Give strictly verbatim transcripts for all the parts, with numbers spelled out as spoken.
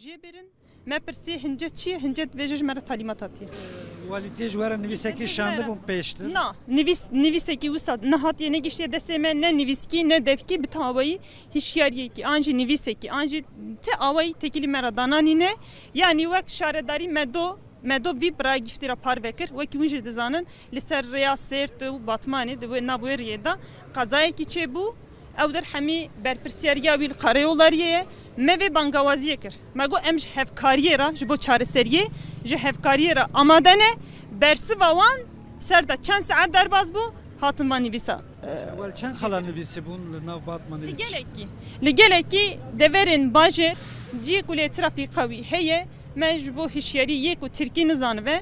Jê birin, me pirsiye hince çi ye, hince dibêje ji me re talîmat hatiye. Walîtiyê ji we re nivîsekî şandibûn pêştir? Na, nivîs, nivîsekî wisa nehatiye, negiştiye destê me, ne nivîskî, ne devkî, bi ti awayî hişyariyekî, an jî nivîsekî, an jî ti awayî tekîlî me re dananîne. Yanî wek şaredarî me do, me do vî birayê giştî re parve kir, wekî hûn jî dizanin, li ser rêya Sêrt û Batmanê di wê nav wê riyê de qezayekî çêbû. Ew der hemî berpirsiyariya wî li Karayollariyê ye. Me vê bangawaziyê kir. Me got em ji hevkariyê re, ji bo çareseriyê, ji hevkariyê re amade ne. Bersiva wan ser de çend saet derbas bû, hatin van nivîsa. Ewel çend xala nivîsî bûn li nav Batmanê? Li gelekî, li gelekî deverên bajêr ciyê ku lê trafîka wî heye, me ji bo hişyarî yê ku tirkî nizanibe,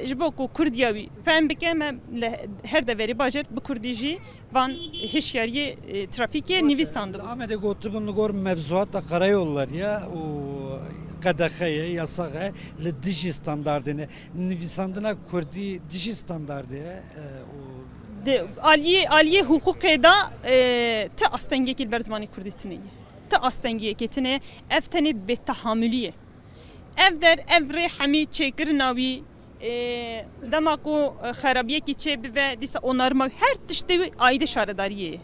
ji bo ku kurdiya wî fehm bike, me li her deverê bajêr bi kurdî jî van hişyariyê, e, trafîkê nivîsandibû. Li Amedê gotibûn li gor mevzuata karayollarî ye û qedexe ye, yasax e, li dijî standardê ne. Nivîsandina kurdî dijî standardê ye, e, û Di aliyê, aliyê hiqûqê de, e, ti astengiyekî li ber zimanê kurdî tune ye. Ti astengiyekê tune ye. Ev tenê bêtehamulî ye. Ev der, ev rê hemî çêkirina wî, e, dema ku, e, xerabiyekî çê bibe, dîsa onarma wî, her tiştê wî aîdê şaredariyê ye.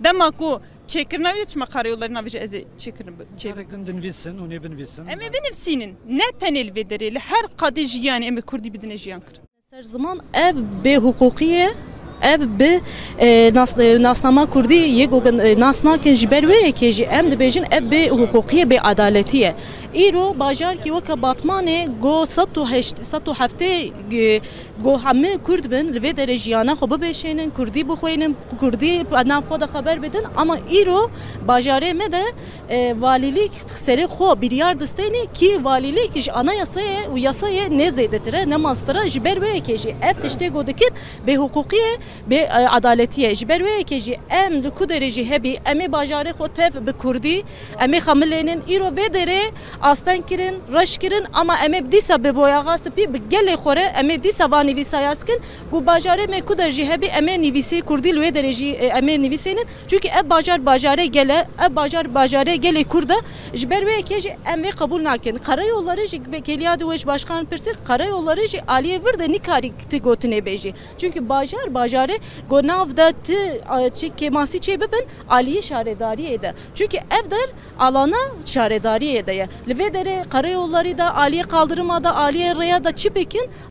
Dema ku çêkirina wî, çima Karayollarî navêje ez ê çêkirin bi-, çê Carek din dinivîsin, hûn ê binivîsin. Em ê binivîsînin. Ne tenê li vê derê, li her qadê jiyanê em ê kurdî bidine jiyan kirin. Ser ziman ev bêhiqûqî ye, ev bi, e, nas-, e, nasnama kurdî yê ku, e, nas nakin, ji ber wê yekê jî em dibêjin ev bêhiqûqî ye, bêedaletî ye. Îro bajarkî weke Batmanê go sed û heşt, sed û heftê, e, go hemî kurd bin, li vê derê jiyana xwe bibêşênin, kurdî bixwînin, kurdî nav xwe de xeber bidin, ama îro bajarê me de, e, valîlîk serê xwe biryar distênî kî valîlîk ji anayasayê û yasayê ne zêdetir e, ne mastir e. Ji ber wê yekê jî ev tiştê ku dikin bêhiqûqî ye, bê, e, edaletî ye. Ji ber wê yekê jî em li ku derê jî hebî, em ê bajarê xwe tev bi kurdî, em ê xemilênin. Îro vê derê asteng kirin, reş kirin, ama em ê dîsa bi boyaxa spî, bi gelê xwe re em ê dîsa van nivîsa yaz kin ku bajarê me ku der jî hebî, em ê nivîsî kurdî li wê derê jî, e, em ê nivîsênin. Çunke ev bajar bajarê gel e, ev bajar bajarê gelê kurd e. Ji ber wê yekê jî em vê qebûl nakin. Karayolları jî vekêliya di wê ji başkan pirsî, Karayolları jî aliyê vir de nikarî ti gotinê bêjî. Çunke bajar bajarê go nav de ti, a, çi kêmasî çê bibin, aliyê şaredariyê de. Çunke ev der alana şaredariyê de ye. Li vê derê Karayolları da, aliyê kaldırıma da, aliyê rêya da çi bikin,